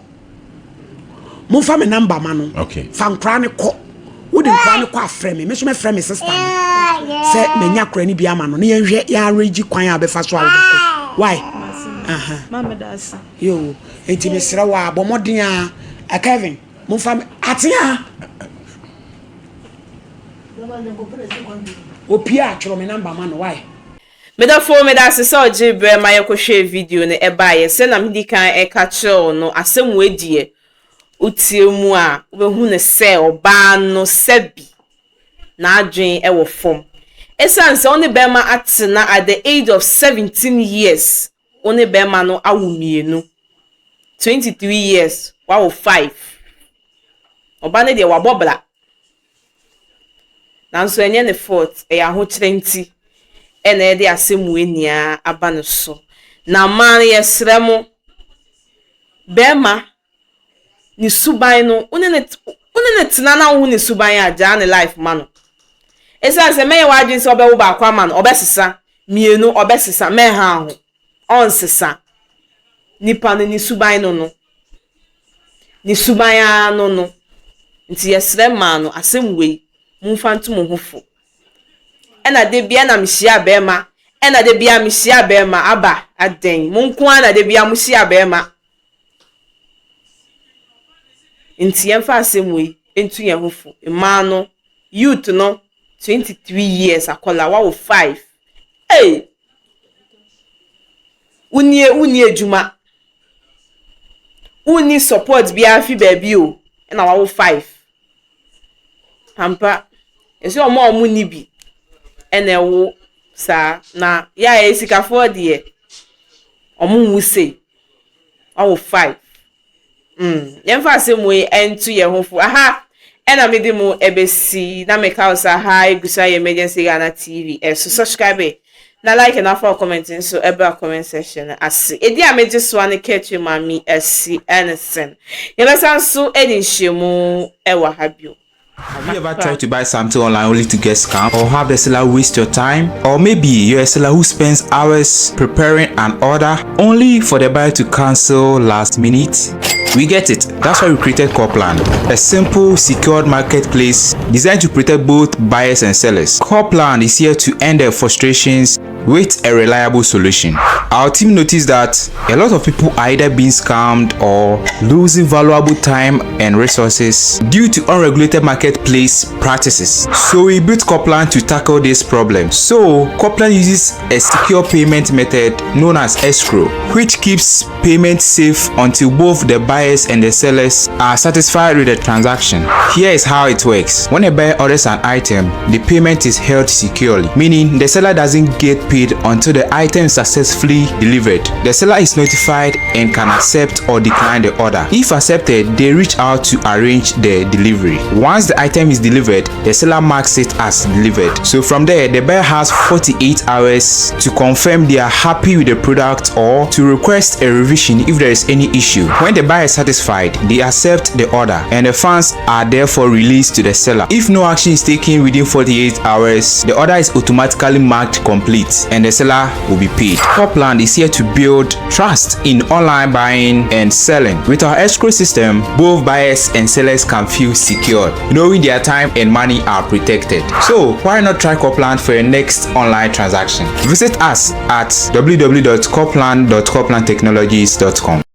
momfa me number ma no okay. fa nkora no kɔ wode nkora no kɔ afrɛ me me nso mɛfrɛ me sister no sɛ manya akora no bi ama no na yɛnhwɛ yɛarrange kwan a bɛfa so a wobɛkɔ why aha yo enti mesrɛ wo a bɔ mmɔden a Kevin momfa me atea opie a twerɛ me number ma no why. Me dɔfo, meda ase sɛ ɔgyee berɛ ma yɛkɔhwɛɛ video no ɛbaeɛ. Sɛ na medi kan reka kyerɛ wo no, asɛm wei deɛ, wotie mu a, wobɛhu no sɛ ɔbaa no sɛbi n'adwene wɔ fam. Ɛsiane sɛ wo ne barima atena at the age of 17 years, wo ne barima no awo mmienu, 23 years, woawo five. Ɔba no deɛ wabɔ bra. Nanso ɛnyɛ ne fault, ɛyɛ ahokyerɛ nti na ɛde asɛm wei nyinaa aba ne so. Na mmaa no yɛsrɛ mo, barima ne suban no, wo ne no wo ne no tena na wohu ne suban a, gyaa ne life ma no. Ɛsiane sɛ mɛyɛ w'adwene sɛ wobɛwo baako ama no, ɔbɛsesa, mmienu, ɔbɛsesa, mɛnha ho, ɔnsesa. Nipa no ne suban no no. Ne suban ara no no. Nti yɛsrɛ maa no asɛm wei momfa nto mo ho fo. Ɛna da biara na mehyia bɛɛma ɛna da biara mehyia bɛɛma aba adɛn mo nko ara na da biara mo hyia bɛɛma. Nti yɛmfa asɛm wei nto yɛn ho fo mmaa no youth no 23 years akɔla wawo 5 ei wonie wonni adwuma Wonni support biara fi baabi o, ɛna wawo five. Ampa, ɛsɛ wɔn a wɔnni bi ɛna ɛwo saa. Na yɛ a yɛyɛ sikafoɔ deɛ, wɔn nwo sei. Wawo five. Mm, yɛmfa asɛm wei nto yɛn ho fo. Aha ɛna mede mo ɛbɛsi na meka wo sɛ aha egu so ayɛ Emergency Ghana TV ɛso. Subscribe na like na fa comment nso ɛbra comment section no ase. Edi a megye soa ne Ketri Maame Asi Ernestine. Yɛbɛsan nso adi nhyiamu ɛwɔ ha bio. Have you ever tried to buy something online only to get scammed or have the seller waste your time? Or maybe you're a seller who spends hours preparing an order only for the buyer to cancel last minute? We get it. That's why we created Corplan, a simple, secured marketplace designed to protect both buyers and sellers. Corplan is here to end their frustrations with a reliable solution. Our team noticed that a lot of people are either being scammed or losing valuable time and resources due to unregulated marketplace practices. So we built Corplan to tackle this problem. So Corplan uses a secure payment method known as escrow, which keeps payment safe until both the buyers and the sellers are satisfied with the transaction. Here is how it works. When a buyer orders an item, the payment is held securely, meaning the seller doesn't get paid until the item is successfully delivered. The seller is notified and can accept or decline the order. If accepted, they reach out to arrange the delivery. Once the item is delivered, the seller marks it as delivered. So from there, the buyer has 48 hours to confirm they are happy with the product or to request a revision if there is any issue. When the buyer is satisfied, they accept the order and the funds are therefore released to the seller. If no action is taken within 48 hours, the order is automatically marked complete and the seller will be paid. Copland is here to build trust in online buying and selling. With our escrow system, both buyers and sellers can feel secure, knowing their time and money are protected. So, why not try Copland for your next online transaction? Visit us at www.copland.coplandtechnologies.com.